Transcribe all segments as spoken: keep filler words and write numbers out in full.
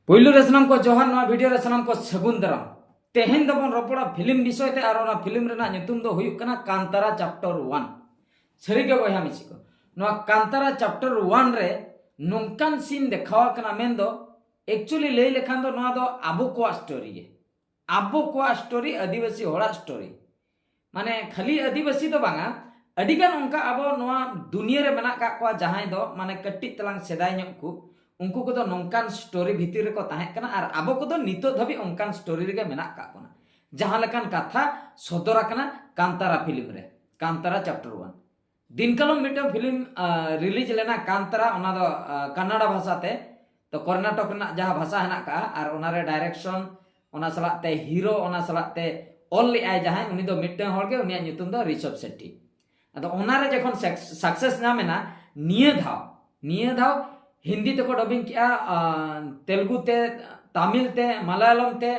ᱯᱩᱭᱞᱩ ᱨᱮ ᱥᱟᱱᱟᱢ ᱠᱚ ᱡᱚᱦᱟᱨ, ᱱᱚᱣᱟ ᱵᱷᱤᱰᱤᱭᱳ ᱨᱮ ᱥᱟᱱᱟᱢ ᱠᱚ ᱥᱟᱹᱜᱩᱱ ᱫᱟᱨᱟᱢ᱾ ᱛᱮᱦᱮᱧ ᱫᱚᱵᱚᱱ ᱨᱚᱯᱚᱲᱟ ᱯᱷᱤᱞᱢ ᱵᱤᱥᱚᱭ ᱛᱮ, ᱟᱨ ᱚᱱᱟ ᱯᱷᱤᱞᱢ ᱨᱮᱱᱟᱜ ᱧᱩᱛᱩᱢ ᱫᱚ ᱦᱩᱭᱩᱜ ᱠᱟᱱᱟ ᱠᱟᱱᱛᱟᱨᱟ ᱪᱮᱯᱴᱟᱨ ᱚᱣᱟᱱ᱾ ᱥᱟᱹᱨᱤᱜᱮ ᱵᱚᱭᱦᱟ ᱢᱤᱥᱤ ᱠᱚ, ᱱᱚᱣᱟ ᱠᱟᱱᱛᱟᱨᱟ ᱪᱮᱯᱴᱟᱨ ᱚᱣᱟᱱ ᱨᱮ ᱱᱚᱝᱠᱟᱱ ᱥᱤᱱ ᱫᱮᱠᱷᱟᱣ ᱟᱠᱟᱱᱟ, ᱢᱮᱱᱫᱚ ᱮᱠᱪᱩᱭᱮᱞᱤ ᱞᱟᱹᱭ ᱞᱮᱠᱷᱟᱱ ᱫᱚ ᱱᱚᱣᱟ ᱫᱚ ᱟᱵᱚ ᱠᱚᱣᱟᱜ ᱥᱴᱳᱨᱤ ᱜᱮ, ᱟᱵᱚ ᱠᱚᱣᱟᱜ ᱥᱴᱳᱨᱤ, ᱟᱹᱫᱤᱵᱟᱹᱥᱤ ᱦᱚᱲᱟᱜ ᱥᱴᱳᱨᱤ᱾ ᱢᱟᱱᱮ ᱠᱷᱟᱹᱞᱤ ᱟᱹᱫᱤᱵᱟᱹᱥᱤ ᱫᱚ ᱵᱟᱝᱟ, ᱟᱹᱰᱤᱜᱟᱱ ᱚᱱᱠᱟ ᱟᱵᱚ ᱱᱚᱣᱟ ᱫᱩᱱᱤᱭᱟᱹ ᱨᱮ ᱢᱮᱱᱟᱜ ᱠᱟᱜ ᱠᱚᱣᱟ ᱡᱟᱦᱟᱸᱭ ᱫᱚ ᱢᱟᱱᱮ ᱠᱟᱹᱴᱤᱡ ᱛᱟᱞᱟᱝ ᱥᱮᱫᱟᱭ ᱧᱚᱜ ᱠᱚ, ᱩᱱᱠᱩ ᱠᱚᱫᱚ ᱱᱚᱝᱠᱟᱱ ᱥᱴᱳᱨᱤ ᱵᱷᱤᱛᱤᱨ ᱨᱮᱠᱚ ᱛᱟᱦᱮᱸ ᱠᱟᱱᱟ, ᱟᱨ ᱟᱵᱚ ᱠᱚᱫᱚ ᱱᱤᱛᱚᱜ ᱫᱷᱟᱹᱵᱤᱡ ᱚᱱᱠᱟᱱ ᱥᱴᱳᱨᱤ ᱨᱮᱜᱮ ᱢᱮᱱᱟᱜ ᱠᱟᱜ ᱵᱚᱱᱟ᱾ ᱡᱟᱦᱟᱸ ᱞᱮᱠᱟᱱ ᱠᱟᱛᱷᱟ ᱥᱚᱫᱚᱨ ᱟᱠᱟᱱᱟ ᱠᱟᱱᱛᱟᱨᱟ ᱯᱷᱤᱞᱢ ᱨᱮ, ᱠᱟᱱᱛᱟᱨᱟ ᱪᱮᱯᱴᱟᱨ ᱚᱣᱟᱱ᱾ ᱫᱤᱱ ᱠᱟᱞᱚᱢ ᱢᱤᱫᱴᱟᱝ ᱯᱷᱤᱞᱢ ᱨᱤᱞᱤᱡᱽ ᱞᱮᱱᱟ ᱠᱟᱱᱛᱟᱨᱟ, ᱚᱱᱟ ᱫᱚ ᱟᱸ, ᱠᱟᱱᱱᱟᱰᱟ ᱵᱷᱟᱥᱟ ᱛᱮ᱾ ᱛᱚ ᱠᱚᱨᱱᱟᱴᱚᱠ ᱨᱮᱱᱟᱜ ᱡᱟᱦᱟᱸ ᱵᱷᱟᱥᱟ ᱦᱮᱱᱟᱜ ᱠᱟᱜᱼᱟ, ᱟᱨ ᱚᱱᱟᱨᱮ ᱰᱟᱭᱨᱮᱠᱥᱚᱱ, ᱚᱱᱟ ᱥᱟᱞᱟᱜ ᱛᱮ ᱦᱤᱨᱳ, ᱚᱱᱟ ᱥᱟᱞᱟᱜ ᱛᱮ ᱚᱞ ᱞᱮᱜᱼᱟᱭ ᱡᱟᱦᱟᱸᱭ, ᱩᱱᱤ ᱫᱚ ᱢᱤᱫᱴᱟᱝ ᱦᱚᱲ ᱜᱮ, ᱩᱱᱤᱭᱟᱜ ᱧᱩᱛᱩᱢ ᱫᱚ ᱨᱤᱥᱚᱵᱷ ᱥᱮᱴᱴᱤ᱾ ᱟᱫᱚ ᱚᱱᱟᱨᱮ ᱡᱚᱠᱷᱚᱱ ᱥᱟᱠᱥᱮᱥ ᱧᱟᱢ ᱮᱱᱟ, ᱱᱤᱭᱟᱹ ᱫᱷᱟᱣ, ᱱᱤᱭᱟᱹ ᱫᱷᱟᱣ ᱦᱤᱱᱫᱤ ᱛᱮᱠᱚ ᱰᱟᱵᱤᱝ ᱠᱮᱜᱼᱟ, ᱟᱸ, ᱛᱮᱞᱮᱜᱩ ᱛᱮ, ᱛᱟᱢᱤᱞ ᱛᱮ, ᱢᱟᱞᱟᱭᱟᱞᱚᱢ ᱛᱮ,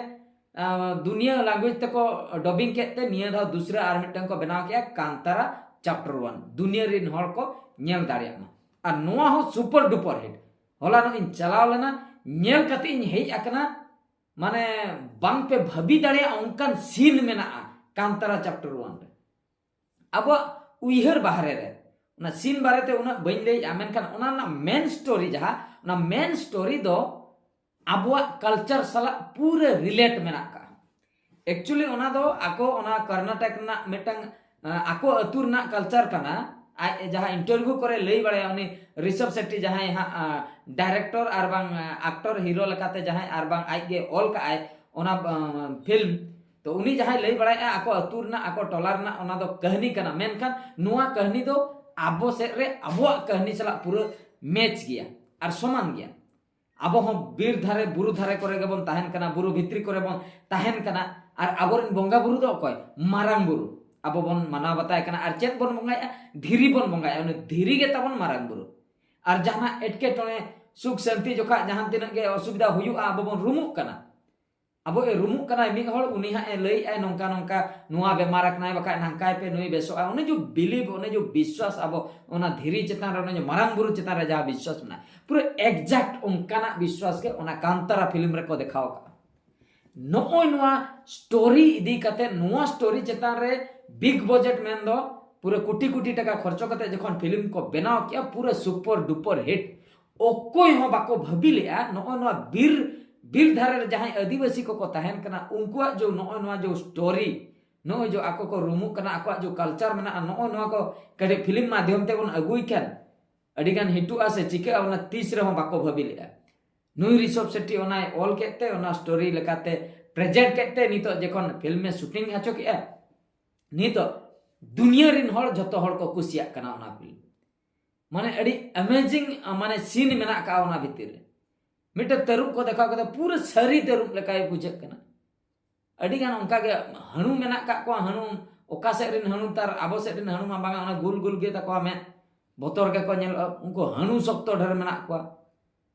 ᱟᱸ, ᱫᱩᱱᱤᱭᱟᱹ ᱞᱮᱝᱜᱩᱭᱮᱡᱽ ᱛᱮᱠᱚ ᱰᱟᱵᱤᱝ ᱠᱮᱫ ᱛᱮ ᱱᱤᱭᱟᱹ ᱫᱷᱟᱣ ᱫᱩᱥᱨᱟ ᱟᱨ ᱢᱤᱫᱴᱟᱝ ᱠᱚ ᱵᱮᱱᱟᱣ ᱠᱮᱜᱼᱟ, ᱠᱟᱱᱛᱟᱨᱟ ᱪᱮᱯᱴᱟᱨ ᱚᱣᱟᱱ᱾ ᱫᱩᱱᱤᱭᱟᱹ ᱨᱤᱱ ᱦᱚᱲ ᱠᱚ ᱧᱮᱞ ᱫᱟᱲᱮᱭᱟᱜ ᱢᱟ᱾ ᱟᱨ ᱱᱚᱣᱟ ᱦᱚᱸ ᱥᱩᱯᱟᱨ ᱰᱩᱯᱟᱨ ᱦᱤᱴ᱾ ᱦᱚᱞᱟᱱᱚᱜ ᱤᱧ ᱪᱟᱞᱟᱣ ᱞᱮᱱᱟ, ᱧᱮᱞ ᱠᱟᱛᱮ ᱤᱧ ᱦᱮᱡ ᱟᱠᱟᱱᱟ, ᱢᱟᱱᱮ ᱵᱟᱝ ᱯᱮ ᱵᱷᱟᱹᱵᱤ ᱫᱟᱲᱮᱭᱟᱜᱼᱟ ᱚᱱᱠᱟᱱ ᱥᱤᱱ ᱢᱮᱱᱟᱜᱼᱟ ᱠᱟᱱᱛᱟᱨᱟ ᱪᱮᱯᱴᱟᱨ ᱚᱣᱟᱱ ᱨᱮ᱾ ᱟᱵᱚᱣᱟᱜ ᱩᱭᱦᱟᱹᱨ ᱵᱟᱦᱨᱮ ᱨᱮ᱾ ᱚᱱᱟ ᱥᱤᱱ ᱵᱟᱨᱮᱛᱮ ᱩᱱᱟᱹᱜ ᱵᱟᱹᱧ ᱞᱟᱹᱭᱮᱜᱼᱟ, ᱢᱮᱱᱠᱷᱟᱱ ᱚᱱᱟ ᱨᱮᱱᱟᱜ ᱢᱮᱱ ᱥᱴᱳᱨᱤ ᱡᱟᱦᱟᱸ, ᱚᱱᱟ ᱢᱮᱱ ᱥᱴᱳᱨᱤ ᱫᱚ ᱟᱵᱚᱣᱟᱜ ᱠᱟᱞᱪᱟᱨ ᱥᱟᱞᱟᱜ ᱯᱩᱨᱟᱹ ᱨᱤᱞᱮᱴ ᱢᱮᱱᱟᱜ ᱠᱟᱜᱼᱟ᱾ ᱮᱠᱪᱩᱭᱮᱞᱤ ᱚᱱᱟ ᱫᱚ ᱟᱠᱚ ᱚᱱᱟ ᱠᱚᱨᱱᱟᱴᱚᱠ ᱨᱮᱱᱟᱜ ᱢᱤᱫᱴᱟᱝ, ᱟᱸ, ᱟᱠᱚ ᱟᱹᱛᱩ ᱨᱮᱱᱟᱜ ᱠᱟᱞᱪᱟᱨ ᱠᱟᱱᱟ᱾ ᱟᱡ ᱡᱟᱦᱟᱸ ᱤᱱᱴᱟᱨᱵᱷᱤᱭᱩ ᱠᱚᱨᱮ ᱞᱟᱹᱭ ᱵᱟᱲᱟᱭᱟ ᱩᱱᱤ ᱨᱤᱥᱚᱵᱷ ᱥᱮᱴᱴᱤ ᱡᱟᱦᱟᱸᱭ ᱦᱟᱸᱜ, ᱟᱸ, ᱰᱟᱭᱨᱮᱠᱴᱚᱨ ᱟᱨ ᱵᱟᱝ, ᱟᱸ, ᱟᱠᱴᱚᱨ ᱦᱤᱨᱳ ᱞᱮᱠᱟᱛᱮ ᱡᱟᱦᱟᱸᱭ ᱟᱨ ᱵᱟᱝ ᱟᱡ ᱜᱮ ᱚᱞ ᱠᱟᱜᱼᱟᱭ ᱚᱱᱟ, ᱟᱸ, ᱯᱷᱤᱞᱢ, ᱛᱚ ᱩᱱᱤ ᱡᱟᱦᱟᱸᱭ ᱞᱟᱹᱭ ᱵᱟᱲᱟᱭᱮᱜᱼᱟ ᱟᱠᱚ ᱟᱹᱛᱩ ᱨᱮᱱᱟᱜ, ᱟᱠᱚ ᱴᱚᱞᱟ ᱨᱮᱱᱟᱜ ᱚᱱᱟ ᱫᱚ ᱠᱟᱹᱦᱱᱤ ᱠᱟᱱᱟ, ᱢᱮᱱᱠᱷᱟᱱ ᱱᱚᱣᱟ ᱠᱟᱹᱦᱱᱤ ᱫᱚ ᱟᱵᱚ ᱥᱮᱫ ᱨᱮ ᱟᱵᱚᱣᱟᱜ ᱠᱟᱹᱦᱱᱤ ᱥᱟᱞᱟᱜ ᱯᱩᱨᱟᱹ ᱢᱮᱪ ᱜᱮᱭᱟ ᱟᱨ ᱥᱚᱢᱟᱱ ᱜᱮᱭᱟ᱾ ᱟᱵᱚ ᱦᱚᱸ ᱵᱤᱨ ᱫᱷᱟᱨᱮ ᱵᱩᱨᱩ ᱫᱷᱟᱨᱮ ᱠᱚᱨᱮ ᱜᱮᱵᱚᱱ ᱛᱟᱦᱮᱱ ᱠᱟᱱᱟ, ᱵᱩᱨᱩ ᱵᱷᱤᱛᱨᱤ ᱠᱚᱨᱮ ᱵᱚᱱ ᱛᱟᱦᱮᱱ ᱠᱟᱱᱟ, ᱟᱨ ᱟᱵᱚᱨᱮᱱ ᱵᱚᱸᱜᱟ ᱵᱩᱨᱩ ᱫᱚ ᱚᱠᱚᱭ? ᱢᱟᱨᱟᱝ ᱵᱩᱨᱩ᱾ ᱟᱵᱚ ᱵᱚᱱ ᱢᱟᱱᱟᱣ ᱵᱟᱛᱟᱣ ᱠᱟᱱᱟ, ᱟᱨ ᱪᱮᱫ ᱵᱚᱱ ᱵᱚᱸᱜᱟᱭᱮᱜᱼᱟ? ᱫᱷᱤᱨᱤ ᱵᱚᱱ ᱵᱚᱸᱜᱟᱭᱮᱜᱼᱟ᱾ ᱩᱱᱤ ᱫᱷᱤᱨᱤ ᱜᱮ ᱛᱟᱵᱚᱱ ᱢᱟᱨᱟᱝ ᱵᱩᱨᱩ᱾ ᱟᱨ ᱡᱟᱦᱟᱱᱟᱜ ᱮᱴᱠᱮᱴᱚᱬᱮ, ᱥᱩᱠ ᱥᱟᱱᱛᱤ ᱡᱚᱠᱷᱟᱜ ᱡᱟᱦᱟᱸ ᱛᱤᱱᱟᱹᱜ ᱜᱮ ᱚᱥᱩᱵᱤᱫᱷᱟ ᱦᱩᱭᱩᱜᱼᱟ, ᱟᱵᱚ ᱵᱚᱱ ᱨᱩᱢᱩᱜ ᱠᱟᱱᱟ᱾ ᱟᱵᱚ ᱮ ᱨᱩᱢᱩᱜ ᱠᱟᱱᱟᱭ ᱢᱤᱫ ᱦᱚᱲ, ᱩᱱᱤ ᱦᱟᱸᱜ ᱮ ᱞᱟᱹᱭᱮᱫᱼᱟᱭ ᱱᱚᱝᱠᱟ ᱱᱚᱝᱠᱟ, ᱱᱚᱣᱟ ᱵᱮᱢᱟᱨ ᱟᱠᱟᱱᱟᱭ, ᱵᱟᱠᱷᱟᱡ ᱱᱟᱝᱠᱟᱭ ᱯᱮ, ᱱᱩᱭ ᱵᱮᱥᱚᱜᱼᱟ᱾ ᱚᱱᱮ ᱡᱮ ᱵᱤᱞᱤᱵᱷ, ᱚᱱᱮ ᱡᱮ ᱵᱤᱥᱣᱟᱥ, ᱟᱵᱚ ᱚᱱᱟ ᱫᱷᱤᱨᱤ ᱪᱮᱛᱟᱱ ᱨᱮ, ᱚᱱᱮ ᱡᱮ ᱢᱟᱨᱟᱝ ᱵᱩᱨᱩ ᱪᱮᱛᱟᱱ ᱨᱮ ᱡᱟᱦᱟᱸ ᱵᱤᱥᱣᱟᱥ ᱢᱮᱱᱟᱜᱼᱟ, ᱯᱩᱨᱟᱹ ᱮᱠᱡᱟᱠᱴ ᱚᱱᱠᱟᱱᱟᱜ ᱵᱤᱥᱣᱟᱥ ᱜᱮ ᱚᱱᱟ ᱠᱟᱱᱛᱟᱨᱟ ᱯᱷᱤᱞᱢ ᱨᱮᱠᱚ ᱫᱮᱠᱷᱟᱣ ᱟᱠᱟᱫᱼᱟ᱾ ᱱᱚᱜᱼᱚᱭ ᱱᱚᱣᱟ ᱥᱴᱳᱨᱤ ᱤᱫᱤ ᱠᱟᱛᱮ, ᱱᱚᱣᱟ ᱥᱴᱳᱨᱤ ᱪᱮᱛᱟᱱ ᱨᱮ ᱵᱤᱜᱽ ᱵᱚᱡᱮᱴ ᱢᱮᱱᱫᱚ ᱯᱩᱨᱟᱹ ᱠᱳᱴᱤ ᱠᱳᱴᱤ ᱴᱟᱠᱟ ᱠᱷᱚᱨᱪᱚ ᱠᱟᱛᱮ ᱡᱚᱠᱷᱚᱱ ᱯᱷᱤᱞᱢ ᱠᱚ ᱵᱮᱱᱟᱣ ᱠᱮᱜᱼᱟ, ᱯᱩᱨᱟᱹ ᱥᱩᱯᱟᱨ ᱰᱩᱯᱟᱨ ᱦᱤᱴ᱾ ᱚᱠᱚᱭ ᱦᱚᱸ ᱵᱟᱠᱚ ᱵᱷᱟᱹᱵᱤ ᱞᱮᱜᱼᱟ ᱱᱚᱜᱼᱚᱭ ᱱᱚᱣᱟ ᱵᱤᱨ, ᱵᱤᱨ ᱫᱷᱟᱨᱮ ᱨᱮ ᱡᱟᱦᱟᱸᱭ ᱟᱹᱫᱤᱵᱟᱹᱥᱤ ᱠᱚᱠᱚ ᱛᱟᱦᱮᱱ ᱠᱟᱱᱟ, ᱩᱱᱠᱩᱣᱟᱜ ᱡᱮ ᱱᱚᱜᱼᱚᱭ ᱱᱚᱣᱟ ᱡᱮ ᱥᱴᱳᱨᱤ, ᱱᱚᱜᱼᱚᱭ ᱡᱮ ᱟᱠᱚ ᱠᱚ ᱨᱩᱢᱩᱜ ᱠᱟᱱᱟ, ᱟᱠᱚᱣᱟᱜ ᱡᱮ ᱠᱟᱞᱪᱟᱨ ᱢᱮᱱᱟᱜᱼᱟ, ᱱᱚᱜᱼᱚᱭ ᱱᱚᱣᱟ ᱠᱚ ᱠᱟᱹᱴᱤᱡ ᱯᱷᱤᱞᱢ ᱢᱟᱫᱽᱫᱷᱚᱢ ᱛᱮᱵᱚᱱ ᱟᱹᱜᱩᱭ ᱠᱷᱟᱱ ᱟᱹᱰᱤᱜᱟᱱ ᱦᱤᱴᱚᱜᱼᱟ ᱥᱮ ᱪᱤᱠᱟᱹᱜᱼᱟ, ᱚᱱᱟ ᱛᱤᱥ ᱨᱮᱦᱚᱸ ᱵᱟᱠᱚ ᱵᱷᱟᱹᱵᱤ ᱞᱮᱜᱼᱟ᱾ ᱱᱩᱭ ᱨᱤᱥᱚᱵ ᱥᱮᱴᱴᱤ ᱚᱱᱟᱭ ᱚᱞ ᱠᱮᱫ ᱛᱮ, ᱚᱱᱟ ᱥᱴᱳᱨᱤ ᱞᱮᱠᱟᱛᱮ ᱯᱨᱮᱡᱮᱱᱴ ᱠᱮᱫ ᱛᱮ, ᱱᱤᱛᱚᱜ ᱡᱚᱠᱷᱚᱱ ᱯᱷᱤᱞᱢ ᱮ ᱥᱩᱴᱤᱝ ᱦᱚᱪᱚ ᱠᱮᱜᱼᱟ, ᱱᱤᱛᱚᱜ ᱫᱩᱱᱤᱭᱟᱹ ᱨᱤᱱ ᱦᱚᱲ, ᱡᱚᱛᱚ ᱦᱚᱲ ᱠᱚ ᱠᱩᱥᱤᱭᱟᱜ ᱠᱟᱱᱟ ᱚᱱᱟ ᱯᱷᱤᱞᱢ᱾ ᱢᱟᱱᱮ ᱟᱹᱰᱤ ᱮᱢᱮᱡᱤᱝ, ᱢᱟᱱᱮ ᱥᱤᱱ ᱢᱮᱱᱟᱜ ᱟᱠᱟᱫᱼᱟ ᱚᱱᱟ ᱵᱷᱤᱛᱤᱨ ᱨᱮ᱾ ᱢᱤᱫᱴᱮᱱ ᱛᱟᱹᱨᱩᱵ ᱠᱚ ᱫᱮᱠᱷᱟᱣ ᱠᱮᱫᱟ, ᱯᱩᱨᱟᱹ ᱥᱟᱹᱨᱤ ᱛᱟᱹᱨᱩᱵ ᱞᱮᱠᱟᱭ ᱵᱩᱡᱷᱟᱹᱜ ᱠᱟᱱᱟ᱾ ᱟᱹᱰᱤᱜᱟᱱ ᱚᱱᱠᱟᱜᱮ ᱦᱟᱹᱬᱩ ᱢᱮᱱᱟᱜ ᱟᱠᱟᱫ ᱠᱚᱣᱟ, ᱦᱟᱹᱬᱩ ᱚᱠᱟ ᱥᱮᱫ ᱨᱮᱱ ᱦᱟᱹᱬᱩ, ᱛᱟᱨ ᱟᱵᱚ ᱥᱮᱫ ᱨᱮᱱ ᱦᱟᱹᱬᱩ ᱢᱟ ᱵᱟᱝᱟ, ᱚᱱᱟ ᱜᱩᱞ ᱜᱩᱞ ᱜᱮ ᱛᱟᱠᱚᱣᱟ ᱢᱮᱫ, ᱵᱚᱛᱚᱨ ᱜᱮᱠᱚ ᱧᱮᱞᱚᱜᱼᱟ᱾ ᱩᱱᱠᱩ ᱦᱟᱹᱬᱩ ᱥᱚᱠᱛᱚ ᱰᱷᱮᱨ ᱢᱮᱱᱟᱜ ᱠᱚᱣᱟ᱾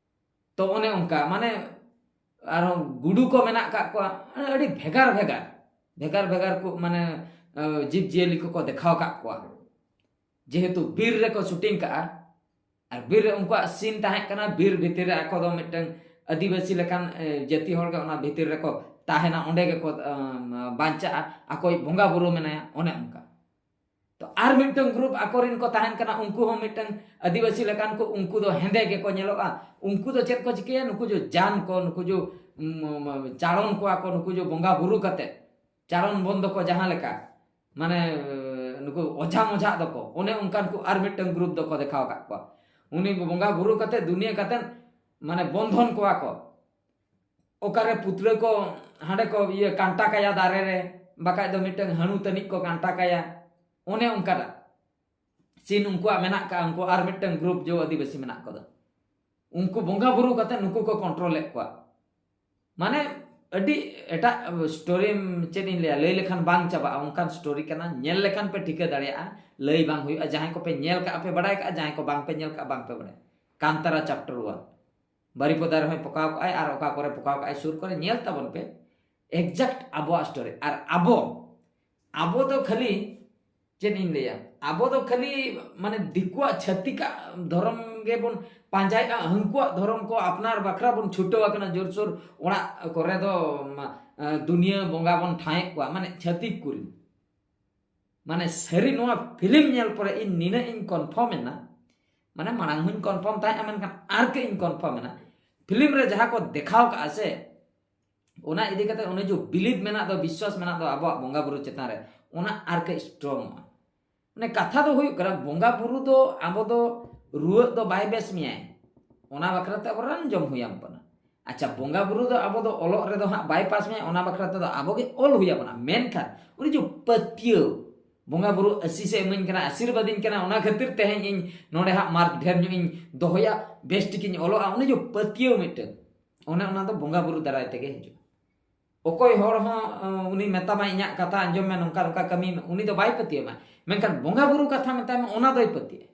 ᱛᱚ ᱚᱱᱮ ᱚᱱᱠᱟ ᱢᱟᱱᱮ ᱟᱨᱦᱚᱸ ᱜᱩᱰᱩ ᱠᱚ ᱢᱮᱱᱟᱜ ᱟᱠᱟᱫ ᱠᱚᱣᱟ, ᱟᱹᱰᱤ ᱵᱷᱮᱜᱟᱨ ᱵᱷᱮᱜᱟᱨ, ᱵᱷᱮᱜᱟᱨ ᱵᱷᱮᱜᱟᱨ ᱠᱚ ᱢᱟᱱᱮ ᱡᱤᱵᱽ ᱡᱤᱭᱟᱹᱞᱤ ᱠᱚᱠᱚ ᱫᱮᱠᱷᱟᱣ ᱟᱠᱟᱫ ᱠᱚᱣᱟ᱾ ᱡᱮᱦᱮᱛᱩ ᱵᱤᱨ ᱨᱮᱠᱚ ᱥᱩᱴᱤᱝ ᱠᱟᱜᱼᱟ, ᱟᱨ ᱵᱤᱨ ᱨᱮ ᱩᱱᱠᱩᱣᱟᱜ ᱥᱤᱱ ᱛᱟᱦᱮᱸ ᱠᱟᱱᱟ, ᱵᱤᱨ ᱵᱷᱤᱛᱤᱨ ᱨᱮ ᱟᱠᱚ ᱫᱚ ᱢᱤᱫᱴᱟᱝ ᱟᱹᱫᱤᱵᱟᱹᱥᱤ ᱞᱮᱠᱟᱱ ᱡᱟᱹᱛᱤ ᱦᱚᱲ ᱜᱮ ᱚᱱᱟ ᱵᱷᱤᱛᱤᱨ ᱨᱮᱠᱚ ᱛᱟᱦᱮᱱᱟ, ᱚᱸᱰᱮ ᱜᱮᱠᱚ ᱵᱟᱧᱪᱟᱜᱼᱟ, ᱟᱠᱚᱭᱤᱡ ᱵᱚᱸᱜᱟ ᱵᱩᱨᱩ ᱢᱮᱱᱟᱭᱟ, ᱚᱱᱮ ᱚᱱᱠᱟ᱾ ᱛᱚ ᱟᱨ ᱢᱤᱫᱴᱟᱝ ᱜᱨᱩᱯ ᱟᱠᱚᱨᱮᱱ ᱠᱚ ᱛᱟᱦᱮᱱ ᱠᱟᱱᱟ, ᱩᱱᱠᱩ ᱦᱚᱸ ᱢᱤᱫᱴᱟᱝ ᱟᱹᱫᱤᱵᱟᱹᱥᱤ ᱞᱮᱠᱟᱱ ᱠᱚ, ᱩᱱᱠᱩ ᱫᱚ ᱦᱮᱸᱫᱮ ᱜᱮᱠᱚ ᱧᱮᱞᱚᱜᱼᱟ᱾ ᱩᱱᱠᱩ ᱫᱚ ᱪᱮᱫ ᱠᱚ ᱪᱤᱠᱟᱹᱭᱟ? ᱱᱩᱠᱩ ᱡᱚ ᱡᱟᱱ ᱠᱚ, ᱱᱩᱠᱩ ᱡᱚ ᱪᱟᱲᱚᱱ ᱠᱚᱣᱟ ᱠᱚ, ᱱᱩᱠᱩ ᱡᱚ ᱵᱚᱸᱜᱟ ᱵᱩᱨᱩ ᱠᱟᱛᱮ ᱪᱟᱲᱚᱱ ᱵᱚᱱᱫᱚ ᱠᱚ ᱡᱟᱦᱟᱸ ᱞᱮᱠᱟ, ᱢᱟᱱᱮ ᱱᱩᱠᱩ ᱚᱡᱷᱟ ᱢᱚᱡᱷᱟ ᱫᱚᱠᱚ, ᱚᱱᱮ ᱚᱱᱠᱟᱱ ᱠᱚ ᱟᱨ ᱢᱤᱫᱴᱟᱝ ᱜᱨᱩᱯ ᱫᱚᱠᱚ ᱫᱮᱠᱷᱟᱣ ᱟᱠᱟᱫ ᱠᱚᱣᱟ᱾ ᱩᱱᱤ ᱵᱚᱸᱜᱟ ᱵᱩᱨᱩ ᱠᱟᱛᱮ ᱫᱩᱱᱤᱭᱟᱹ ᱠᱟᱛᱮ ᱢᱟᱱᱮ ᱵᱚᱱᱫᱷᱚᱱ ᱠᱚᱣᱟ ᱠᱚ᱾ ᱚᱠᱟᱨᱮ ᱯᱩᱛᱲᱟᱹ ᱠᱚ ᱦᱟᱸᱰᱮ ᱠᱚ ᱤᱭᱟᱹ ᱠᱟᱱᱴᱟ ᱠᱟᱭᱟ ᱫᱟᱨᱮ ᱨᱮ, ᱵᱟᱠᱷᱟᱡ ᱫᱚ ᱢᱤᱫᱴᱟᱝ ᱦᱟᱹᱬᱩ ᱛᱟᱹᱱᱤᱡ ᱠᱚ ᱠᱟᱱᱴᱟ ᱠᱟᱭᱟ, ᱚᱱᱮ ᱚᱱᱠᱟᱱᱟᱜ ᱥᱤᱱ ᱩᱱᱠᱩᱣᱟᱜ ᱢᱮᱱᱟᱜ ᱠᱟᱜᱼᱟ᱾ ᱩᱱᱠᱩ ᱟᱨ ᱢᱤᱫᱴᱟᱝ ᱜᱨᱩᱯ ᱡᱚ ᱟᱹᱫᱤᱵᱟᱹᱥᱤ ᱢᱮᱱᱟᱜ ᱠᱚᱫᱚ, ᱩᱱᱠᱩ ᱵᱚᱸᱜᱟ ᱵᱩᱨᱩ ᱠᱟᱛᱮ ᱱᱩᱠᱩ ᱠᱚ ᱠᱚᱱᱴᱨᱳᱞᱮᱫ ᱠᱚᱣᱟ᱾ ᱢᱟᱱᱮ ᱟᱹᱰᱤ ᱮᱴᱟᱜ ᱥᱴᱳᱨᱤ, ᱪᱮᱫ ᱤᱧ ᱞᱟᱹᱭᱟ, ᱞᱟᱹᱭ ᱞᱮᱠᱷᱟᱱ ᱵᱟᱝ ᱪᱟᱵᱟᱜᱼᱟ, ᱚᱱᱠᱟᱱ ᱥᱴᱳᱨᱤ ᱠᱟᱱᱟ᱾ ᱧᱮᱞ ᱞᱮᱠᱷᱟᱱ ᱯᱮ ᱴᱷᱤᱠᱟᱹ ᱫᱟᱲᱮᱭᱟᱜᱼᱟ, ᱞᱟᱹᱭ ᱵᱟᱝ ᱦᱩᱭᱩᱜᱼᱟ᱾ ᱡᱟᱦᱟᱸᱭ ᱠᱚᱯᱮ ᱧᱮᱞ ᱠᱟᱜᱼᱟ ᱯᱮ ᱵᱟᱲᱟᱭ ᱠᱟᱜᱼᱟ, ᱡᱟᱦᱟᱸᱭ ᱠᱚ ᱵᱟᱝ ᱯᱮ ᱧᱮᱞ ᱠᱟᱜᱼᱟ ᱵᱟᱝ ᱯᱮ ᱵᱟᱲᱟᱭᱟ᱾ ᱠᱟᱱᱛᱟᱨᱟ ᱪᱮᱯᱴᱟᱨ ᱚᱣᱟᱱ᱾ ᱵᱟᱨᱤᱯᱚᱫᱟ ᱨᱮᱦᱚᱸᱭ ᱯᱚᱠᱟᱣ ᱠᱟᱜᱼᱟᱭ ᱟᱨ ᱚᱠᱟ ᱠᱚᱨᱮ ᱯᱚᱠᱟᱣ ᱠᱟᱜᱼᱟᱭ, ᱥᱩᱨ ᱠᱚᱨᱮ ᱧᱮᱞ ᱛᱟᱵᱚᱱ ᱯᱮ᱾ ᱮᱠᱡᱟᱠᱴ ᱟᱵᱚᱣᱟᱜ ᱥᱴᱳᱨᱤ᱾ ᱟᱨ ᱟᱵᱚ ᱟᱵᱚ ᱫᱚ ᱠᱷᱟᱹᱞᱤ ᱪᱮᱫ ᱤᱧ ᱞᱟᱹᱭᱟ, ᱟᱵᱚ ᱫᱚ ᱠᱷᱟᱹᱞᱤ ᱢᱟᱱᱮ ᱫᱤᱠᱩᱣᱟᱜ ᱪᱷᱟᱹᱛᱤᱠᱟᱜ ᱫᱷᱚᱨᱚᱢ ᱜᱮᱵᱚᱱ ᱯᱟᱸᱡᱟᱭᱮᱫᱼᱟ, ᱦᱟᱹᱱᱠᱩᱣᱟᱜ ᱫᱷᱚᱨᱚᱢ ᱠᱚ ᱟᱯᱱᱟᱨ ᱵᱟᱠᱷᱨᱟ ᱵᱚᱱ ᱪᱷᱩᱴᱟᱹᱣ ᱟᱠᱟᱱᱟ ᱡᱳᱨᱥᱳᱨ᱾ ᱚᱲᱟᱜ ᱠᱚᱨᱮ ᱫᱚ ᱢᱟ, ᱮ, ᱫᱩᱱᱤᱭᱟᱹ ᱵᱚᱸᱜᱟ ᱵᱚᱱ ᱴᱷᱟᱶᱮᱫ ᱠᱚᱣᱟ, ᱢᱟᱱᱮ ᱪᱷᱟᱹᱛᱤᱠ ᱠᱚᱨᱮ᱾ ᱢᱟᱱᱮ ᱥᱟᱹᱨᱤ ᱱᱚᱣᱟ ᱯᱷᱤᱞᱢ ᱧᱮᱞ ᱯᱚᱨᱮ ᱤᱧ ᱱᱤᱱᱟᱹᱜ ᱤᱧ ᱠᱚᱱᱯᱷᱟᱨᱢ ᱮᱱᱟ, ᱢᱟᱱᱮ ᱢᱟᱲᱟᱝ ᱦᱚᱸᱧ ᱠᱚᱱᱯᱷᱟᱨᱢ ᱛᱟᱦᱮᱸᱫᱼᱟ, ᱢᱮᱱᱠᱷᱟᱱ ᱟᱨ ᱠᱟᱹᱡ ᱤᱧ ᱠᱚᱱᱯᱷᱟᱨᱢ ᱮᱱᱟ᱾ ᱯᱷᱤᱞᱢ ᱨᱮ ᱡᱟᱦᱟᱸ ᱠᱚ ᱫᱮᱠᱷᱟᱣ ᱠᱟᱜᱼᱟ ᱥᱮ, ᱚᱱᱟ ᱤᱫᱤ ᱠᱟᱛᱮ ᱚᱱᱮ ᱡᱮ ᱵᱤᱞᱤᱵᱷ ᱢᱮᱱᱟᱜ ᱫᱚ, ᱵᱤᱥᱣᱟᱥ ᱢᱮᱱᱟᱜ ᱫᱚ ᱟᱵᱚᱣᱟᱜ ᱵᱚᱸᱜᱟ ᱵᱩᱨᱩ ᱪᱮᱛᱟᱱ ᱨᱮ, ᱚᱱᱟ ᱟᱨ ᱠᱟᱹᱡ ᱥᱴᱨᱚᱝ ᱚᱜᱼᱟ᱾ ᱢᱟᱱᱮ ᱠᱟᱛᱷᱟ ᱫᱚ ᱦᱩᱭᱩᱜ ᱠᱟᱱᱟ, ᱵᱚᱸᱜᱟ ᱵᱩᱨᱩ ᱫᱚ ᱟᱵᱚ ᱫᱚ ᱨᱩᱣᱟᱹᱜ ᱫᱚ ᱵᱟᱭ ᱵᱮᱥ ᱢᱮᱭᱟᱭ, ᱚᱱᱟ ᱵᱟᱠᱷᱨᱟ ᱛᱮ ᱟᱵᱚ ᱨᱟᱱ ᱡᱚᱢ ᱦᱩᱭ ᱟᱵᱚᱱᱟ᱾ ᱟᱪᱪᱷᱟ, ᱵᱚᱸᱜᱟ ᱵᱩᱨᱩ ᱫᱚ ᱟᱵᱚ ᱫᱚ ᱚᱞᱚᱜ ᱨᱮᱫᱚ ᱦᱟᱸᱜ ᱵᱟᱭ ᱯᱟᱥ ᱢᱮᱭᱟ, ᱚᱱᱟ ᱵᱟᱠᱷᱨᱟ ᱛᱮᱫᱚ ᱟᱵᱚ ᱜᱮ ᱚᱞ ᱦᱩᱭ ᱟᱵᱚᱱᱟ᱾ ᱢᱮᱱᱠᱷᱟᱱ ᱩᱱᱤ ᱡᱮ ᱯᱟᱹᱛᱭᱟᱹᱣ, ᱵᱚᱸᱜᱟ ᱵᱩᱨᱩ ᱟᱥᱤᱥ ᱮ ᱤᱢᱟᱹᱧ ᱠᱟᱱᱟ, ᱟᱥᱤᱨᱵᱟᱫᱤᱧ ᱠᱟᱱᱟ, ᱚᱱᱟ ᱠᱷᱟᱹᱛᱤᱨ ᱛᱮᱦᱮᱧ ᱤᱧ ᱱᱚᱰᱮ ᱦᱟᱸᱜ ᱢᱟᱨᱠ ᱰᱷᱮᱨ ᱧᱚᱜ ᱤᱧ ᱫᱚᱦᱚᱭᱟ, ᱵᱮᱥ ᱴᱷᱤᱠᱤᱧ ᱚᱞᱚᱜᱼᱟ, ᱩᱱᱤ ᱡᱮ ᱯᱟᱹᱛᱭᱟᱹᱣ ᱢᱤᱫᱴᱟᱹᱝ, ᱚᱱᱮ ᱚᱱᱟ ᱫᱚ ᱵᱚᱸᱜᱟ ᱵᱩᱨᱩ ᱫᱟᱨᱟᱭ ᱛᱮᱜᱮ ᱦᱤᱡᱩᱜᱼᱟ᱾ ᱚᱠᱚᱭ ᱦᱚᱲ ᱦᱚᱸ, ᱮ, ᱩᱱᱤ ᱢᱮᱛᱟᱢᱟᱭ, "ᱤᱧᱟᱹᱜ ᱠᱟᱛᱷᱟ ᱟᱸᱡᱚᱢ ᱢᱮ, ᱱᱚᱝᱠᱟ ᱱᱚᱝᱠᱟ ᱠᱟᱹᱢᱤ ᱢᱮ", ᱩᱱᱤ ᱫᱚ ᱵᱟᱭ ᱯᱟᱹᱛᱭᱟᱹᱣ ᱢᱟ᱾ ᱢᱮᱱᱠᱷᱟᱱ ᱵᱚᱸᱜᱟ ᱵᱩᱨᱩ ᱠᱟᱛᱷᱟ ᱢᱮᱛᱟᱭ ᱢᱮ, ᱚᱱᱟ ᱫᱚᱭ ᱯᱟᱹᱛᱭᱟᱹᱜᱼᱟ᱾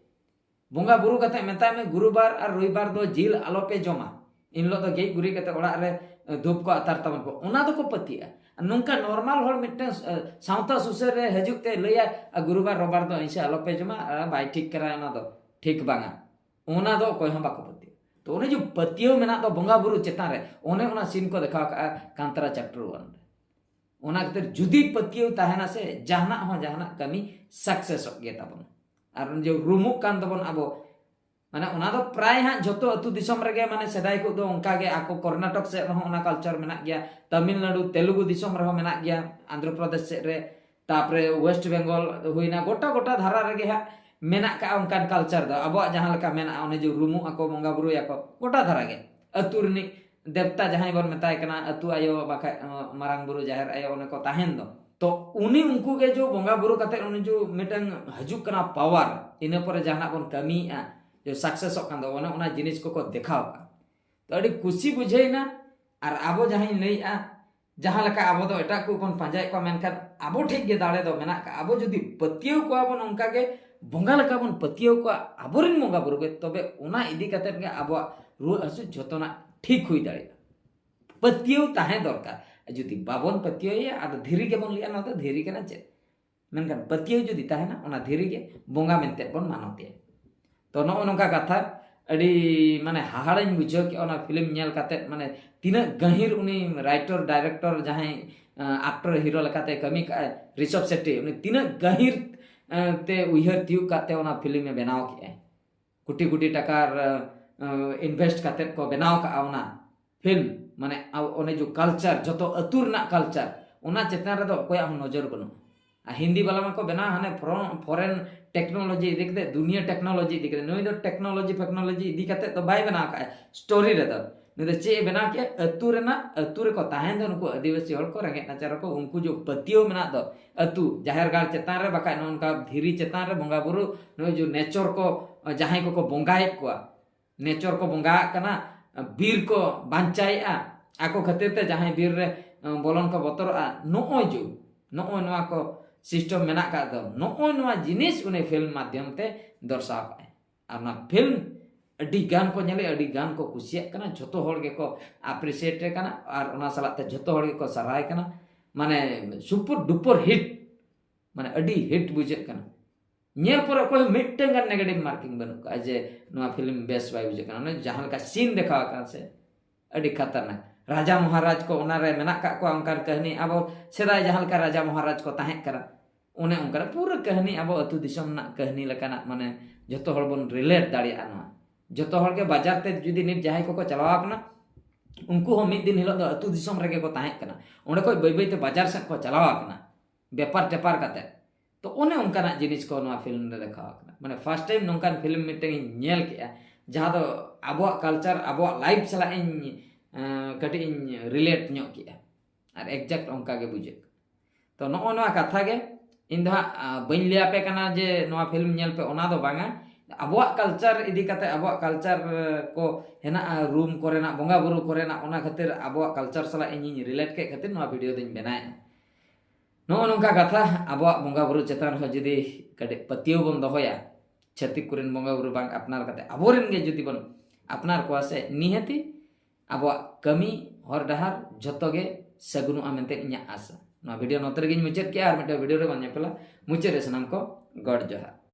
ᱵᱚᱸᱜᱟ ᱵᱩᱨᱩ ᱠᱟᱛᱮ ᱢᱮᱛᱟᱭ ᱢᱮ, "ᱜᱩᱨᱩᱵᱟᱨ ᱟᱨ ᱨᱚᱵᱤᱵᱟᱨ ᱫᱚ ᱡᱤᱞ ᱟᱞᱚᱯᱮ ᱡᱚᱢᱟ, ᱮᱱ ᱦᱤᱞᱳᱜ ᱫᱚ ᱜᱮᱡ ᱜᱩᱨᱤᱡ ᱠᱟᱛᱮ ᱚᱲᱟᱜ ᱨᱮ, ᱮ, ᱫᱷᱩᱯ ᱠᱚ ᱟᱛᱟᱨ ᱛᱟᱵᱚᱱ ᱯᱮ", ᱚᱱᱟ ᱫᱚᱠᱚ ᱯᱟᱹᱛᱭᱟᱹᱜᱼᱟ᱾ ᱟᱨ ᱱᱚᱝᱠᱟ ᱱᱚᱨᱢᱟᱞ ᱦᱚᱲ ᱢᱤᱫᱴᱟᱝ, ᱮ, ᱥᱟᱶᱛᱟ ᱥᱩᱥᱟᱹᱨ ᱨᱮ ᱦᱤᱡᱩᱜ ᱛᱮ ᱞᱟᱹᱭᱟ, "ᱟᱨ ᱜᱩᱨᱩᱵᱟᱨ ᱨᱚᱵᱤᱵᱟᱨ ᱫᱚ ᱟᱹᱭᱤᱥᱮ ᱟᱞᱚᱯᱮ ᱡᱚᱢᱟ, ᱟᱨ ᱵᱟᱭ ᱴᱷᱤᱠ ᱠᱟᱱᱟ, ᱚᱱᱟ ᱫᱚ ᱴᱷᱤᱠ ᱵᱟᱝᱟ", ᱚᱱᱟ ᱫᱚ ᱚᱠᱚᱭ ᱦᱚᱸ ᱵᱟᱠᱚ ᱯᱟᱹᱛᱭᱟᱹᱜᱼᱟ᱾ ᱛᱚ ᱚᱱᱮ ᱡᱮ ᱯᱟᱹᱛᱭᱟᱹᱣ ᱢᱮᱱᱟᱜ ᱫᱚ ᱵᱚᱸᱜᱟ ᱵᱩᱨᱩ ᱪᱮᱛᱟᱱ ᱨᱮ, ᱚᱱᱮ ᱚᱱᱟ ᱥᱤᱱ ᱠᱚ ᱫᱮᱠᱷᱟᱣ ᱠᱟᱜᱼᱟ ᱠᱟᱱᱛᱟᱨᱟ ᱪᱟᱯᱴᱟᱨ ᱚᱣᱟᱱ ᱨᱮ᱾ ᱚᱱᱟ ᱠᱷᱟᱹᱛᱤᱨ ᱡᱩᱫᱤ ᱯᱟᱹᱛᱭᱟᱹᱣ ᱛᱟᱦᱮᱱᱟ ᱥᱮ, ᱡᱟᱦᱟᱱᱟᱜ ᱦᱚᱸ ᱡᱟᱦᱟᱱᱟᱜ ᱠᱟᱹᱢᱤ ᱥᱟᱠᱥᱮᱥᱚᱜ ᱜᱮ ᱛᱟᱵᱚᱱᱟ᱾ ᱟᱨ ᱚᱱᱮ ᱡᱮ ᱨᱩᱢᱩᱜ ᱠᱟᱱ ᱛᱟᱵᱚᱱ ᱟᱵᱚ, ᱢᱟᱱᱮ ᱚᱱᱟ ᱫᱚ ᱯᱨᱟᱭ ᱦᱟᱸᱜ ᱡᱷᱚᱛᱚ ᱟᱹᱛᱩ ᱫᱤᱥᱚᱢ ᱨᱮᱜᱮ, ᱢᱟᱱᱮ ᱥᱮᱫᱟᱭ ᱠᱷᱚᱱ ᱫᱚ ᱚᱱᱠᱟ ᱜᱮ, ᱟᱠᱚ ᱠᱚᱨᱱᱟᱴᱚᱠ ᱥᱮᱫ ᱨᱮᱦᱚᱸ ᱚᱱᱟ ᱠᱟᱞᱪᱟᱨ ᱢᱮᱱᱟᱜ ᱜᱮᱭᱟ, ᱛᱟᱢᱤᱞᱱᱟᱲᱩ, ᱛᱮᱞᱮᱜᱩ ᱫᱤᱥᱚᱢ ᱨᱮᱦᱚᱸ ᱢᱮᱱᱟᱜ ᱜᱮᱭᱟ, ᱟᱱᱫᱷᱨᱚ ᱯᱨᱚᱫᱮᱥ ᱥᱮᱫ ᱨᱮ, ᱛᱟᱯᱚᱨᱮ ᱳᱭᱮᱥᱴ ᱵᱮᱝᱜᱚᱞ ᱦᱩᱭᱱᱟ, ᱜᱚᱴᱟ ᱜᱚᱴᱟ ᱫᱷᱟᱨᱟ ᱨᱮᱜᱮ ᱦᱟᱸᱜ ᱢᱮᱱᱟᱜ ᱠᱟᱜᱼᱟ ᱚᱱᱠᱟᱱ ᱠᱟᱞᱪᱟᱨ ᱫᱚ᱾ ᱟᱵᱚᱣᱟᱜ ᱡᱟᱦᱟᱸ ᱞᱮᱠᱟ ᱢᱮᱱᱟᱜᱼᱟ, ᱚᱱᱮ ᱡᱮ ᱨᱩᱢᱩᱜ ᱟᱠᱚ, ᱵᱚᱸᱜᱟ ᱵᱩᱨᱩᱭᱟᱠᱚ, ᱜᱚᱴᱟ ᱫᱷᱟᱨᱟ ᱜᱮ᱾ ᱟᱹᱛᱩ ᱨᱤᱱᱤᱡ ᱫᱮᱵᱛᱟ ᱡᱟᱦᱟᱸᱭ ᱵᱚᱱ ᱢᱮᱛᱟᱭ ᱠᱟᱱᱟ, ᱟᱹᱛᱩ ᱟᱭᱳ ᱵᱟᱠᱷᱟᱡ, ᱚ, ᱢᱟᱨᱟᱝ ᱵᱩᱨᱩ, ᱡᱟᱦᱮᱨ ᱟᱭᱳ, ᱚᱱᱮ ᱠᱚ ᱛᱟᱦᱮᱱ ᱫᱚ᱾ ᱛᱚ ᱩᱱᱤ ᱩᱱᱠᱩ ᱜᱮ ᱡᱮ ᱵᱚᱸᱜᱟ ᱵᱩᱨᱩ ᱠᱟᱛᱮ ᱚᱱᱮ ᱡᱮ ᱢᱤᱫᱴᱟᱝ ᱦᱤᱡᱩᱜ ᱠᱟᱱᱟ ᱯᱟᱣᱟᱨ, ᱤᱱᱟᱹ ᱯᱚᱨᱮ ᱡᱟᱦᱟᱱᱟᱜ ᱵᱚᱱ ᱠᱟᱹᱢᱤᱭᱮᱫᱼᱟ, ᱡᱮ ᱥᱟᱠᱥᱮᱥᱚᱜ ᱠᱟᱱ ᱫᱚ, ᱚᱱᱮ ᱚᱱᱟ ᱡᱤᱱᱤᱥ ᱠᱚᱠᱚ ᱫᱮᱠᱷᱟᱣ ᱠᱟᱜᱼᱟ᱾ ᱛᱚ ᱟᱹᱰᱤ ᱠᱩᱥᱤ ᱵᱩᱡᱷᱟᱹᱣᱮᱱᱟ᱾ ᱟᱨ ᱟᱵᱚ ᱡᱟᱦᱟᱸᱧ ᱞᱟᱹᱭᱮᱫᱼᱟ, ᱡᱟᱦᱟᱸ ᱞᱮᱠᱟ ᱟᱵᱚ ᱫᱚ ᱮᱴᱟᱜ ᱠᱚ ᱵᱚᱱ ᱯᱟᱸᱡᱟᱭᱮᱫ ᱠᱚᱣᱟ, ᱢᱮᱱᱠᱷᱟᱱ ᱟᱵᱚ ᱴᱷᱮᱡ ᱜᱮ ᱫᱟᱲᱮ ᱫᱚ ᱢᱮᱱᱟᱜ ᱠᱟᱜᱼᱟ᱾ ᱟᱵᱚ ᱡᱩᱫᱤ ᱯᱟᱹᱛᱭᱟᱹᱣ ᱠᱚᱣᱟ ᱵᱚᱱ ᱚᱱᱠᱟ ᱜᱮ, ᱵᱚᱸᱜᱟ ᱞᱮᱠᱟ ᱵᱚᱱ ᱯᱟᱹᱛᱭᱟᱹᱣ ᱠᱚᱣᱟ ᱟᱵᱚᱨᱮᱱ ᱵᱚᱸᱜᱟ ᱵᱩᱨᱩ ᱜᱮ, ᱛᱚᱵᱮ ᱚᱱᱟ ᱤᱫᱤ ᱠᱟᱛᱮᱫ ᱜᱮ ᱟᱵᱚᱣᱟᱜ ᱨᱩᱣᱟᱹ ᱦᱟᱹᱥᱩ ᱡᱷᱚᱛᱚᱱᱟᱜ ᱴᱷᱤᱠ ᱦᱩᱭ ᱫᱟᱲᱮᱭᱟᱜᱼᱟ᱾ ᱯᱟᱹᱛᱭᱟᱹᱣ ᱛᱟᱦᱮᱸ ᱫᱚᱨᱠᱟᱨ᱾ ᱡᱩᱫᱤ ᱵᱟᱵᱚᱱ ᱯᱟᱹᱛᱭᱟᱹᱣᱮᱭᱟ, ᱟᱫᱚ ᱫᱷᱤᱨᱤ ᱜᱮᱵᱚᱱ ᱞᱟᱹᱭᱟ, ᱱᱚᱣᱟ ᱫᱚ ᱫᱷᱤᱨᱤ ᱠᱟᱱᱟ ᱪᱮᱫ? ᱢᱮᱱᱠᱷᱟᱱ ᱯᱟᱹᱛᱭᱟᱹᱣ ᱡᱩᱫᱤ ᱛᱟᱦᱮᱱᱟ, ᱚᱱᱟ ᱫᱷᱤᱨᱤ ᱜᱮ ᱵᱚᱸᱜᱟ ᱢᱮᱱᱛᱮ ᱵᱚᱱ ᱢᱟᱱᱚᱛᱮᱭᱟ᱾ ᱛᱚ ᱱᱚᱜᱼᱚ ᱱᱚᱝᱠᱟ ᱠᱟᱛᱷᱟ, ᱟᱹᱰᱤ ᱢᱟᱱᱮ ᱦᱟᱦᱟᱲᱟᱧ ᱵᱩᱡᱷᱟᱹᱣ ᱠᱮᱫᱼᱟ ᱚᱱᱟ ᱯᱷᱤᱞᱢ ᱧᱮᱞ ᱠᱟᱛᱮᱫ᱾ ᱢᱟᱱᱮ ᱛᱤᱱᱟᱹᱜ ᱜᱟᱹᱦᱤᱨ ᱩᱱᱤ writer director ᱡᱟᱦᱟᱸᱭ ᱟᱠᱴᱚᱨ ᱦᱤᱨᱳ ᱞᱮᱠᱟᱛᱮ ᱠᱟᱹᱢᱤ ᱠᱟᱜᱼᱟᱭ, ᱨᱤᱥᱚᱵᱷ ᱥᱮᱴᱴᱤ, ᱩᱱᱤ ᱛᱤᱱᱟᱹᱜ ᱜᱟᱹᱦᱤᱨ ᱛᱮ ᱩᱭᱦᱟᱹᱨ ᱛᱤᱭᱳᱜ ᱠᱟᱛᱮ ᱚᱱᱟ ᱯᱷᱤᱞᱢ ᱮ ᱵᱮᱱᱟᱣ ᱠᱮᱜᱼᱟᱭ᱾ ᱠᱳᱴᱤ ᱠᱳᱴᱤ ᱴᱟᱠᱟᱨ invest ᱠᱟᱛᱮ ᱠᱚ ᱵᱮᱱᱟᱣ ᱠᱟᱜᱼᱟ ᱚᱱᱟ ᱯᱷᱤᱞᱢ᱾ ᱢᱟᱱᱮ ᱚᱱᱮ ᱡᱮ ᱠᱟᱞᱪᱟᱨ, ᱡᱚᱛᱚ ᱟᱹᱛᱩ ᱨᱮᱱᱟᱜ ᱠᱟᱞᱪᱟᱨ, ᱚᱱᱟ ᱪᱮᱛᱟᱱ ᱨᱮᱫᱚ ᱚᱠᱚᱭᱟᱜ ᱦᱚᱸ ᱱᱚᱡᱚᱨ ᱵᱟᱹᱱᱩᱜᱼᱟ᱾ ᱟᱨ ᱦᱤᱱᱫᱤ ᱵᱟᱞᱟ ᱢᱟᱠᱚ ᱵᱮᱱᱟᱣ ᱦᱟᱱᱮ foreign technology ᱤᱫᱤ ᱠᱟᱛᱮ, ᱫᱩᱱᱤᱭᱟᱹ technology ᱤᱫᱤ ᱠᱟᱛᱮ᱾ ᱱᱩᱭ ᱫᱚ technology ᱯᱷᱮᱠᱱᱳᱞᱚᱡᱤ ᱤᱫᱤ ᱠᱟᱛᱮ ᱫᱚ ᱵᱟᱭ ᱵᱮᱱᱟᱣ ᱠᱟᱜᱼᱟ ᱥᱴᱳᱨᱤ ᱨᱮᱫᱚ᱾ ᱱᱩᱭ ᱫᱚ ᱪᱮᱫ ᱮ ᱵᱮᱱᱟᱣ ᱠᱮᱜᱼᱟ? ᱟᱹᱛᱩ ᱨᱮᱱᱟᱜ, ᱟᱹᱛᱩ ᱨᱮᱠᱚ ᱛᱟᱦᱮᱱ ᱫᱚ ᱱᱩᱠᱩ ᱟᱹᱫᱤᱵᱟᱹᱥᱤ ᱦᱚᱲ ᱠᱚ, ᱨᱮᱸᱜᱮᱡ ᱱᱟᱪᱟᱨ ᱠᱚ, ᱩᱱᱠᱩ ᱡᱮ ᱯᱟᱹᱛᱭᱟᱹᱣ ᱢᱮᱱᱟᱜ ᱫᱚ ᱟᱹᱛᱩ ᱡᱟᱦᱮᱨ ᱜᱟᱲ ᱪᱮᱛᱟᱱ ᱨᱮ, ᱵᱟᱠᱷᱟᱡ ᱱᱚᱝᱠᱟ ᱫᱷᱤᱨᱤ ᱪᱮᱛᱟᱱ ᱨᱮ ᱵᱚᱸᱜᱟ ᱵᱩᱨᱩ, ᱱᱩᱭ ᱡᱮ ᱱᱮᱪᱚᱨ ᱠᱚ, ᱡᱟᱦᱟᱸᱭ ᱠᱚᱠᱚ ᱵᱚᱸᱜᱟᱭᱮᱫ ᱠᱚᱣᱟ, ᱱᱮᱪᱚᱨ ᱠᱚ ᱵᱚᱸᱜᱟᱜ ᱠᱟᱱᱟ, ᱵᱤᱨ ᱠᱚ ᱵᱟᱧᱪᱟᱣᱮᱫᱼᱟ ᱟᱠᱚ ᱠᱷᱟᱹᱛᱤᱨ ᱛᱮ᱾ ᱡᱟᱦᱟᱸᱭ ᱵᱤᱨ ᱨᱮ ᱵᱚᱞᱚᱱ ᱠᱚ ᱵᱚᱛᱚᱨᱚᱜᱼᱟ, ᱱᱚᱜᱼᱚᱭ ᱡᱮ ᱱᱚᱜᱼᱚᱭ ᱱᱚᱣᱟ ᱠᱚ ᱥᱤᱥᱴᱮᱢ ᱢᱮᱱᱟᱜ ᱟᱠᱟᱫ ᱫᱚ, ᱱᱚᱜᱼᱚᱭ ᱱᱚᱣᱟ ᱡᱤᱱᱤᱥ ᱩᱱᱤ ᱯᱷᱤᱞᱢ ᱢᱟᱫᱽᱫᱷᱚᱢ ᱛᱮ ᱫᱚᱨᱥᱟᱣ ᱠᱟᱜᱼᱟᱭ᱾ ᱟᱨ ᱚᱱᱟ ᱯᱷᱤᱞᱢ ᱟᱹᱰᱤ ᱜᱟᱱ ᱠᱚ ᱧᱮᱞᱮᱫᱼᱟ, ᱟᱹᱰᱤ ᱜᱟᱱ ᱠᱚ ᱠᱩᱥᱤᱭᱟᱜ ᱠᱟᱱᱟ, ᱡᱷᱚᱛᱚ ᱦᱚᱲ ᱜᱮᱠᱚ ᱟᱯᱨᱤᱥᱤᱭᱮᱴ ᱮ ᱠᱟᱱᱟ, ᱟᱨ ᱚᱱᱟ ᱥᱟᱞᱟᱜ ᱛᱮ ᱡᱷᱚᱛᱚ ᱦᱚᱲ ᱜᱮᱠᱚ ᱥᱟᱨᱦᱟᱣ ᱮ ᱠᱟᱱᱟ᱾ ᱢᱟᱱᱮ ᱥᱩᱯᱟᱨ ᱰᱩᱯᱟᱨ ᱦᱤᱴ, ᱢᱟᱱᱮ ᱟᱹᱰᱤ ᱦᱤᱴ ᱵᱩᱡᱷᱟᱹᱜ ᱠᱟᱱᱟ᱾ ᱧᱮᱞ ᱯᱚᱨᱮ ᱚᱠᱚᱭ ᱦᱚᱸ ᱢᱤᱫᱴᱟᱝ ᱜᱟᱱ ᱱᱮᱜᱮᱴᱤᱵᱷ ᱢᱟᱨᱠᱤᱝ ᱵᱟᱹᱱᱩᱜ ᱠᱟᱜᱼᱟ ᱡᱮ ᱱᱚᱣᱟ ᱯᱷᱤᱞᱢ ᱵᱮᱥ ᱵᱟᱭ ᱵᱩᱡᱷᱟᱹᱜ ᱠᱟᱱᱟ᱾ ᱚᱱᱮ ᱡᱟᱦᱟᱸ ᱞᱮᱠᱟ ᱥᱤᱱ ᱫᱮᱠᱷᱟᱣ ᱟᱠᱟᱱᱟ ᱥᱮ, ᱟᱹᱰᱤ ᱠᱷᱟᱛᱟᱨᱱᱟᱠ᱾ ᱨᱟᱡᱟ ᱢᱚᱦᱟᱨᱟᱡᱽ ᱠᱚ ᱚᱱᱟᱨᱮ ᱢᱮᱱᱟᱜ ᱠᱟᱜ ᱠᱚᱣᱟ, ᱚᱱᱠᱟᱱ ᱠᱟᱹᱦᱱᱤ, ᱟᱵᱚ ᱥᱮᱫᱟᱭ ᱡᱟᱦᱟᱸ ᱞᱮᱠᱟ ᱨᱟᱡᱟ ᱢᱚᱦᱟᱨᱟᱡᱽ ᱠᱚ ᱛᱟᱦᱮᱸ ᱠᱟᱱᱟ, ᱚᱱᱮ ᱚᱱᱠᱟᱱᱟᱜ ᱯᱩᱨᱟᱹ ᱠᱟᱹᱦᱱᱤ, ᱟᱵᱚ ᱟᱹᱛᱩ ᱫᱤᱥᱚᱢ ᱨᱮᱱᱟᱜ ᱠᱟᱹᱦᱱᱤ ᱞᱮᱠᱟᱱᱟᱜ, ᱢᱟᱱᱮ ᱡᱷᱚᱛᱚ ᱦᱚᱲ ᱵᱚᱱ ᱨᱤᱞᱮᱴ ᱫᱟᱲᱮᱭᱟᱜᱼᱟ᱾ ᱱᱚᱣᱟ ᱡᱷᱚᱛᱚ ᱦᱚᱲ ᱜᱮ ᱵᱟᱡᱟᱨ ᱛᱮ ᱡᱩᱫᱤ ᱱᱤᱛ ᱡᱟᱦᱟᱸᱭ ᱠᱚᱠᱚ ᱪᱟᱞᱟᱣ ᱟᱠᱟᱱᱟ, ᱩᱱᱠᱩ ᱦᱚᱸ ᱢᱤᱫ ᱫᱤᱱ ᱦᱤᱞᱳᱜ ᱫᱚ ᱟᱹᱛᱩ ᱫᱤᱥᱚᱢ ᱨᱮᱜᱮ ᱠᱚ ᱛᱟᱦᱮᱸ ᱠᱟᱱᱟ, ᱚᱸᱰᱮ ᱠᱷᱚᱡ ᱵᱟᱹᱭ ᱵᱟᱹᱭ ᱛᱮ ᱵᱟᱡᱟᱨ ᱥᱮᱫ ᱠᱚ ᱪᱟᱞᱟᱣ ᱟᱠᱟᱱᱟ ᱵᱮᱯᱟᱨ ᱴᱮᱯᱟᱨ ᱠᱟᱛᱮ᱾ ᱛᱚ ᱚᱱᱮ ᱚᱱᱠᱟᱱᱟᱜ ᱡᱤᱱᱤᱥ ᱠᱚ ᱱᱚᱣᱟ ᱯᱷᱤᱞᱢ ᱨᱮ ᱫᱮᱠᱷᱟᱣ ᱟᱠᱟᱱᱟ᱾ ᱢᱟᱱᱮ ᱯᱷᱟᱥᱴ ᱴᱟᱭᱤᱢ ᱱᱚᱝᱠᱟᱱ ᱯᱷᱤᱞᱢ ᱢᱤᱫᱴᱟᱝ ᱤᱧ ᱧᱮᱞ ᱠᱮᱜᱼᱟ, ᱡᱟᱦᱟᱸ ᱫᱚ ᱟᱵᱚᱣᱟᱜ ᱠᱟᱞᱪᱟᱨ, ᱟᱵᱚᱣᱟᱜ ᱞᱟᱭᱤᱯᱷ ᱥᱟᱞᱟᱜ ᱤᱧ, ᱮᱸ, ᱠᱟᱹᱴᱤᱡ ᱤᱧ ᱨᱤᱞᱮᱴ ᱧᱚᱜ ᱠᱮᱜᱼᱟ᱾ ᱟᱨ ᱮᱠᱡᱮᱠᱴ ᱚᱱᱠᱟ ᱜᱮ ᱵᱩᱡᱷᱟᱹᱜ᱾ ᱛᱚ ᱱᱚᱜᱼᱚ ᱱᱚᱣᱟ ᱠᱟᱛᱷᱟ ᱜᱮ ᱤᱧ ᱫᱚ ᱦᱟᱸᱜ, ᱟ, ᱵᱟᱹᱧ ᱞᱟᱹᱭ ᱟᱯᱮ ᱠᱟᱱᱟ ᱡᱮ ᱱᱚᱣᱟ ᱯᱷᱤᱞᱢ ᱧᱮᱞ ᱯᱮ, ᱚᱱᱟ ᱫᱚ ᱵᱟᱝᱟ᱾ ᱟᱵᱚᱣᱟᱜ ᱠᱟᱞᱪᱟᱨ ᱤᱫᱤ ᱠᱟᱛᱮ, ᱟᱵᱚᱣᱟᱜ ᱠᱟᱞᱪᱟᱨ ᱠᱚ ᱦᱮᱱᱟᱜᱼᱟ, ᱨᱩᱢ ᱠᱚᱨᱮᱱᱟᱜ, ᱵᱚᱸᱜᱟ ᱵᱩᱨᱩ ᱠᱚᱨᱮᱱᱟᱜ, ᱚᱱᱟ ᱠᱷᱟᱹᱛᱤᱨ ᱟᱵᱚᱣᱟᱜ ᱠᱟᱞᱪᱟᱨ ᱥᱟᱞᱟᱜ ᱤᱧᱤᱧ ᱨᱤᱞᱮᱴ ᱠᱮᱫ ᱠᱷᱟᱹᱛᱤᱨ ᱱᱚᱣᱟ ᱵᱷᱤᱰᱤᱭᱳ ᱫᱚᱧ ᱵᱮᱱᱟᱣᱮᱫᱼᱟ᱾ ᱱᱚᱜᱼᱚ ᱱᱚᱝᱠᱟ ᱠᱟᱛᱷᱟ, ᱟᱵᱚᱣᱟᱜ ᱵᱚᱸᱜᱟ ᱵᱩᱨᱩ ᱪᱮᱛᱟᱱ ᱨᱮᱦᱚᱸ ᱡᱩᱫᱤ ᱠᱟᱹᱴᱤᱡ ᱯᱟᱹᱛᱭᱟᱹᱣ ᱵᱚᱱ ᱫᱚᱦᱚᱭᱟ, ᱪᱷᱟᱹᱛᱤᱠ ᱠᱚᱨᱮᱱ ᱵᱚᱸᱜᱟ ᱵᱩᱨᱩ ᱵᱟᱝ ᱟᱯᱱᱟᱨ ᱠᱟᱛᱮ ᱟᱵᱚᱨᱮᱱ ᱜᱮ ᱡᱩᱫᱤ ᱵᱚᱱ ᱟᱯᱱᱟᱨ ᱠᱚᱣᱟ ᱥᱮ, ᱱᱤᱦᱟᱹᱛᱤ ᱟᱵᱚᱣᱟᱜ ᱠᱟᱹᱢᱤ ᱦᱚᱨ ᱰᱟᱦᱟᱨ ᱡᱷᱚᱛᱚ ᱜᱮ ᱥᱟᱹᱜᱩᱱᱚᱜᱼᱟ ᱢᱮᱱᱛᱮ ᱤᱧᱟᱹᱜ ᱟᱥᱟ᱾ ᱱᱚᱣᱟ ᱵᱷᱤᱰᱤᱭᱳ ᱱᱚᱛᱮ ᱨᱮᱜᱮᱧ ᱢᱩᱪᱟᱹᱫ ᱠᱮᱜᱼᱟ᱾ ᱟᱨ ᱢᱤᱫᱴᱟᱝ ᱵᱷᱤᱰᱤᱭᱳ ᱨᱮ ᱵᱚᱱ ᱧᱮᱯᱮᱞᱟ᱾ ᱢᱩᱪᱟᱹᱫ ᱨᱮ ᱥᱟᱱᱟᱢ ᱠᱚ ᱜᱚᱰ ᱡᱚᱦᱟᱨ᱾